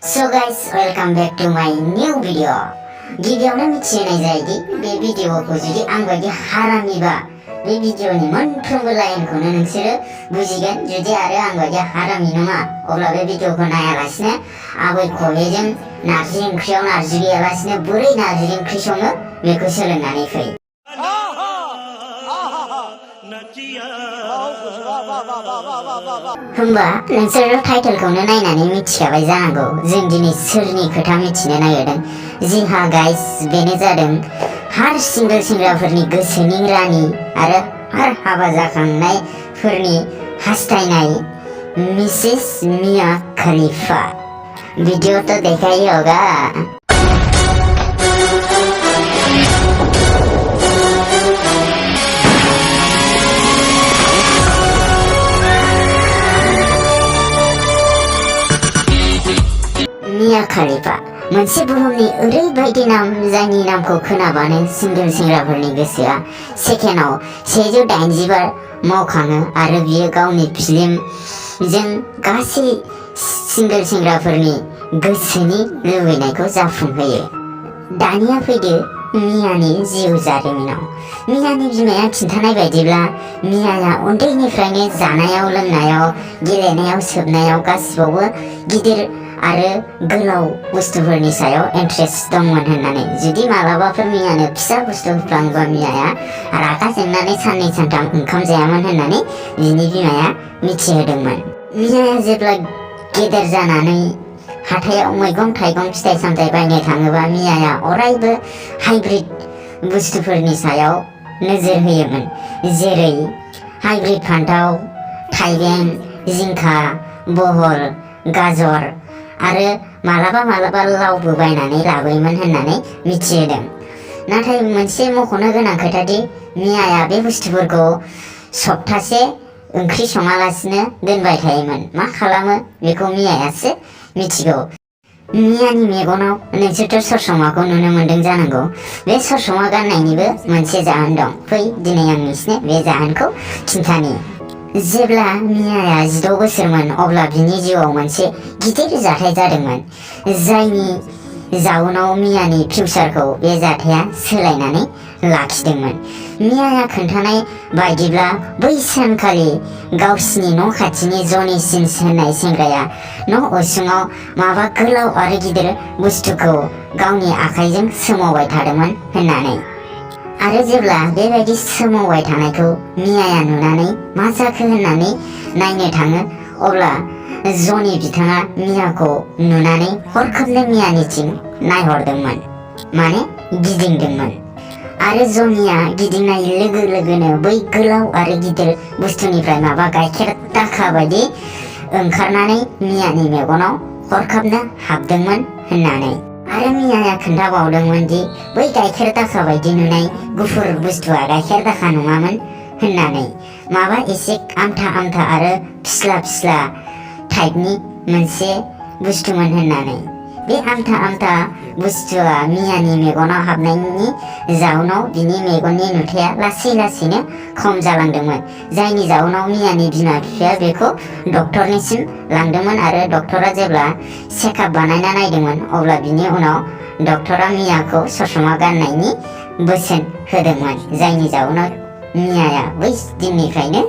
So guys, welcome back to my new video. गिबियावनो मिथिहोनाय जायोदि बे भिडिअखौ जुदि आं बायदि हारामिबा बे भिडिअनि मोनफ्रोमबो लाइनखौनो नोंसोरो बुजिगोन। जुदि आरो आं बायदि हारामि नङा अब्ला बे भिडिअखौ नायालासिनो आबै खबेजों नारजि ओंख्रियाव नारजि गैयालासिनो बोरै नारजि ओंख्रि सङो बेखौ सोलोंनानै फै। होमबा नोंसोर टाइटेलखौनो नायनानै मिथिखाबाय जानांगौ जों दिनै सोरनि खोथा मिथिनो नागिरदों। जी हाँ गाइस, बेनो जादों हार सिंगल सेंग्राफोरनि गोसोनि रानि आरो हार हाबा जाखांनायफोरनि हास्थायनाय मिसेस मिया खलीफा। वीडियो तो देखा ही होगा। मिया खलीफा मोनसे बुहुमनि ओरैबायदि नाम जायनि नामखौ खोनाबानो सिंगल सेंग्राफोरनि गोसोआ सेकेन्डआव 180 बार मावखाङो आरो बियो गावनि फिल्मजों गासै सिंगल सेंग्राफोरनि गोसोनि लुबैनायखौ जाफुंहोयो। दानिया फैदो मियानि जिउ जारिमिनाव। मियानि बिमाया खिन्थानाय बायदिब्ला मियाया उन्दैनिफ्रायनो जानायाव लोंनायाव गेलेनायाव सोबनायाव गासिबावबो गिदिर आरो गोलाव बुस्थुफोरनि सायाव इन्ट्रेस्ट दंमोन होननानै। जुदि मालाबाफोर मियानो फिसा बुस्थु होफ्लाङोबा मियाया रागा जोंनानै साननै सानथाम ओंखाम जायामोन होननानै बिनि बिमाया मिथिहोदोंमोन। मियाया जेब्ला गेदेर जानानै हाथायाव मैगं थाइगं फिथाइ सामथाइ बायनो थाङोबा मियाया अरायबो हाइब्रिद बुस्थुफोरनि सायाव नोजोर होयोमोन, जेरै हाइब्रिद फान्थाव, थाइबें, जिंखा, बहल, गाजर आरो मालाबा लावबो बायनानै लाबोयोमोन होननानै मिथिहोदों। नाथाय मोनसे मख'नो गोनां खोथादि मियाया बे बुस्थुफोरखौ सप्तासे ओंख्रि सङालासिनो दोनबाय थायोमोन। मा खालामो बेखौ मियायासो मिथिगौ। मियानि मेगनाव नोंसोरथ' ससमाखौ नुनो मोन्दों जानांगौ। बे ससमा गाननायनिबो मोनसे जाहोन दं। फै दिनै आं नोंसिनो बे जाहोनखौ खिन्थानि। जेब्ला मियाया 16 बोसोरमोन अब्ला बिनि जिउआव मोनसे गिदिर जाथाय जादोंमोन, जायनि जाउनाव मियानि फिउचारखौ बे जाथाया सोलायनानै लाखिदोंमोन। मियाया खोन्थानाय बायदिब्ला बै सानखालि गावसिनि न' खाथिनि जनि सिन्स होननाय सेंग्राया न' उसुङाव माबा गोलाव आरो गिदिर बुस्थुखौ गावनि आखाइजों सोमावबाय थादोंमोन होननानै। आरो जेब्ला बेबायदि सोमावबाय थानायखौ मियाया नुनानै मा जाखो होननानै नायनो थाङो अब्ला जनि बिथाङा मियाखौ नुनानै हरखाबनो मियानिथिं नायहरदोंमोन, माने गिदिंदोंमोन। आरो जनिया गिदिंनाय लोगो लोगोनो बै गोलाव आरो गिदिर बुस्थुनिफ्राय माबा गाइखेर दाखा बायदि ओंखारनानै मियानि मेगनाव हरखाबनो हाबदोंमन होननानै। आरो मियाया खोन्थाबावदोंमोन दि बै गाइखेर दाखा बायदि नुनाय गुफुर बुस्थुआ गाइखेर दाखा नङामोन होननानै, माबा एसे आमथा आरो फिस्ला टाइपनि मोनसे बुस्थुमोन होननानै। बे आमथा बुस्थुआ मियानि मेगनाव हाबनायनि जाउनाव बिनि मेगननि नुथाया लासैनो खम जालांदोंमोन, जायनि जाउनाव मियानि बिमा बिफाया बेखौ डक्टरनिसिम लांदोंमोन। आरो डक्टरा जेब्ला चेकआप बानायना नायदोंमोन अब्ला बिनि उनाव डक्टरा मियाखौ ससमा गाननायनि बोसोन होदोंमोन, जायनि जाउनाव मियाया बै दिननिफ्रायनो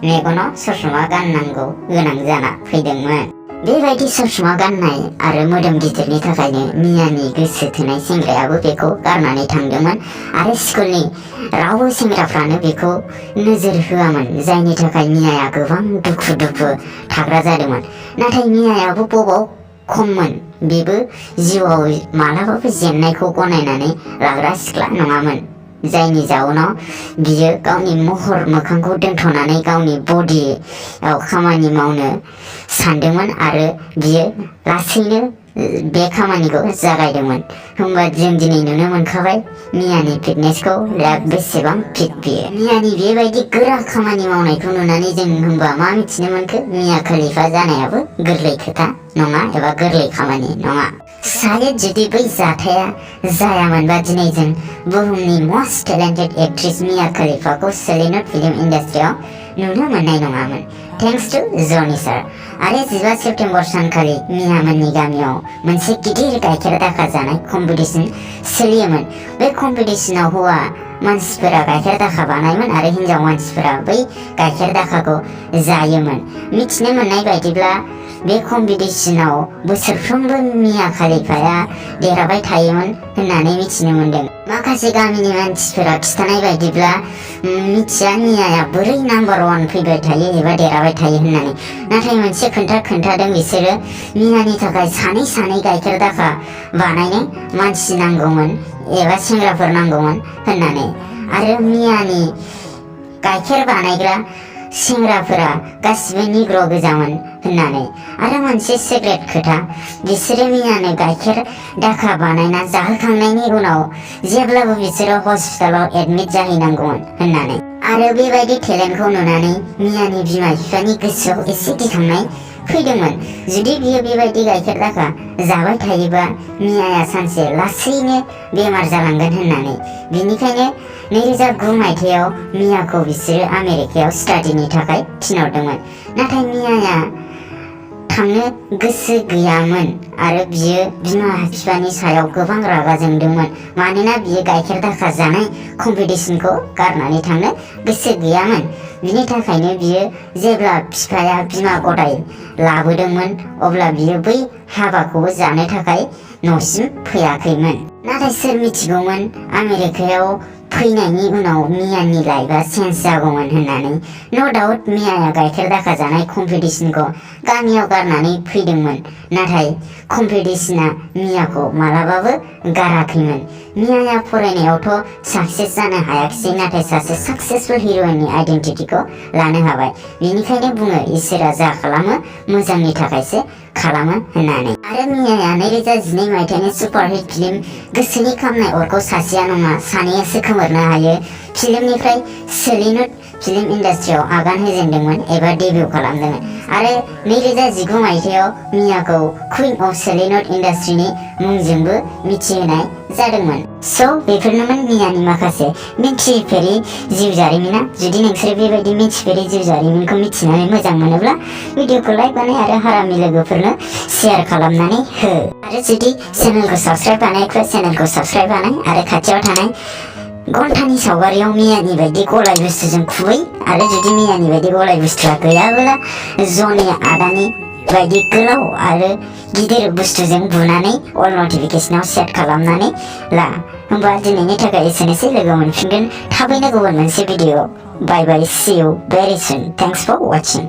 मेगनाव ससमा गाननांगौ गोनां जाना फैदोंमोन। बेबायदि ससमा गाननाय आरो मोदोम गिदिरनि थाखायनो मियानि गोसो थोनाय सेंग्रायाबो बेखौ गारनानै थांदोंमोन आरो स्कुलनि रावबो सेंग्राफ्रानो बेखौ नोजोर होआमोन, जायनि थाखाय मियाया गोबां दुखु थाग्रा जादोंमोन। नाथाय मियायाबो बबाव खममोन, बेबो जिउआव मालाबाबो जेननायखौ गनायनानै लाग्रा सिख्ला नङामोन, जायनि जाउनाव बियो गावनि महर मोखांखौ दोनथ'नानै गावनि बडियाव खामानि मावनो सानदोंमोन आरो बियो लासैनो बे खामानिखौ जागायदोंमोन। होमबा जों दिनै नुनो मोनखाबाय मियानि फिटनेसखौ बेसेबां फिट बियो। मियानि बेबायदि गोरा खामानि मावनायखौ नुनानै जों होमबा मा मिथिनो मोनखो? मिया खलीफा जानायाबो गोरलै खोथा नङा एबा गोरलै खामानि नङा। शायद जुदि बै जाथाया जायामोनबा दिनै जों बुहुमनि मस्ट टेलेन्टेड एक्ट्रेस मिया खलीफाखौ सलिनट फिल्म इन्डास्ट्रियाव नुनो मोननाय नङामोन। थेंक्स टू जनि सार। आरो 15 सेप्तेम्बर सानखालि मियामोननि गामियाव मोनसे गिदिर गाइखेर दाखा जानाय कम्पिटिशन सोलियोमोन। बे कम्पिटिशनाव हौवा मानसिफोरा गाइखेर दाखा बानायोमोन आरो हिन्जाव मानसिफोरा बै गाइखेर दाखाखौ जायोमोन। मिथिनो मोननाय बायदिब्ला बे कम्पिटिशनाव बोसोरफ्रोमबो मिया खलिफाया देरहाबाय थायोमोन होननानै मिथिनो मोन्दों। माखासे गामिनि मानसिफोरा खिथानाय बायदिब्ला मिथिया मियाया बोरै नाम्बार 1 फैबाय थायो एबा देरहाबाय थायो होननानै। नाथाय मोनसे खोन्थादों बिसोरो मियानि थाखाय सानै गाइखेर दाखा बानायनो मानसि नांगौमोन एबा सेंग्राफोर नांगौमोन होननानै। आरो मियानि गाइखेर बानायग्रा सेंग्राफोरा गासिबो निग्र' गोजामोन होननानै। आरो मोनसे सिक्रेट खोथा, बिसोरो मियानो गाइखेर दाखा बानायना जाहोखांनायनि उनाव जेब्लाबो बिसोरो हस्पिटालाव एडमिट जाहैनांगौमोन होननानै। आरो बेबायदि टेलेन्टखौ नुनानै मियानि बिमा बिफानि गोसोआव एसे गिखांनाय फैदोंमोन। जुदि बियो बेबायदि गाइखेर दाखा जाबाय थायोबा मियाया सानसे लासैनो बेमार जालांगोन होननानै। बिनिखायनो 2009 मायथाइयाव मियाखौ बिसोरो आमेरिकायाव स्टाडिनि थाखाय थिनहरदोंमोन। नाथाय मियाया थांनो गोसो गैयामोन आरो बियो बिमा बिफानि सायाव गोबां रागा जोंदोंमोन। मानोना बियो गाइखेर दाखा जानाय कम्पिटिशनखौ गारनानै थांनो गोसो गैयामोन। बिनि थाखायनो बियो जेब्ला बिफाया बिमा गदाय लाबोदोंमोन अब्ला बियो बै हाबाखौबो जानो थाखाय न'सिम फैयाखैमोन। नाथाय सोर मिथिगौमोन आमेरिकायाव फैनायनि उनाव मियानि लाइफआ चेन्ज जागौमोन होननानै। नो डाउट मियाया गाइखेर दाखा जानाय कम्पिटिशनखौ गामियाव गारनानै फैदोंमोन, नाथाय कम्पिटिशना मियाखौ मालाबाबो गाराखैमोन। मियाया फरायनायावथ' साक्सेस जानो हायाखिसै, नाथाय सासे साक्सेसफुल हिर'इननि आइडेन्टिटिखौ लानो हाबाय। बिनिखायनो बुङो इसोरा जा खालामो मोजांनि थाखायसो खालामो होननानै। आरो मियाया 2012 मायथाइनि सुपारहिट फिल्म गोसोनि खामनाय अरखौ सासेया नङा सानैयासो खोमोरनो हायो फिल्मनिफ्राय सलिड फिल्म इन्डास्ट्रियाव आगान होजेनदोंमोन एबा डेब्यु खालामदोंमोन। आरो 2019 मायथाइयाव मियाखौ कुइन अफ सलिड इन्डास्ट्रिनि मुंजोंबो मिथिहोनाय जादोंमोन। स' बेफोरनोमोन मियानि माखासे मिथिफेरि जिउ जारिमिना। जुदि नोंसोर बेबायदि मिथिफेरि जिउ जारिमिनखौ मिथिनानै मोजां मोनोब्ला भिडिअखौ लाइक बानाय आरो हारामि लोगोफोरनो शेयार खालामनानै हो। आरो जुदि चेनेलखौ साबस्क्राइब बानायखौ चेनेलखौ साबस्क्राइब बानाय आरो खाथियाव थानाय घन्टानि सावगारियाव मियानि बायदि गलाय बुस्थुजों खुबै। आरो जुदि मियानि बायदि गलाय बुस्थुआ गैयाब्ला जनि आदानि बायदि गोलाव आरो गिदिर बुस्थुजों बुनानै अल नटिफिकेशनाव सेट खालामनानै ला। होमबा दिनैनि थाखाय एसेनोसै। लोगो मोनफिनगोन थाबैनो गुबुन मोनसे video. Bye bye, see you very soon. Thanks for watching.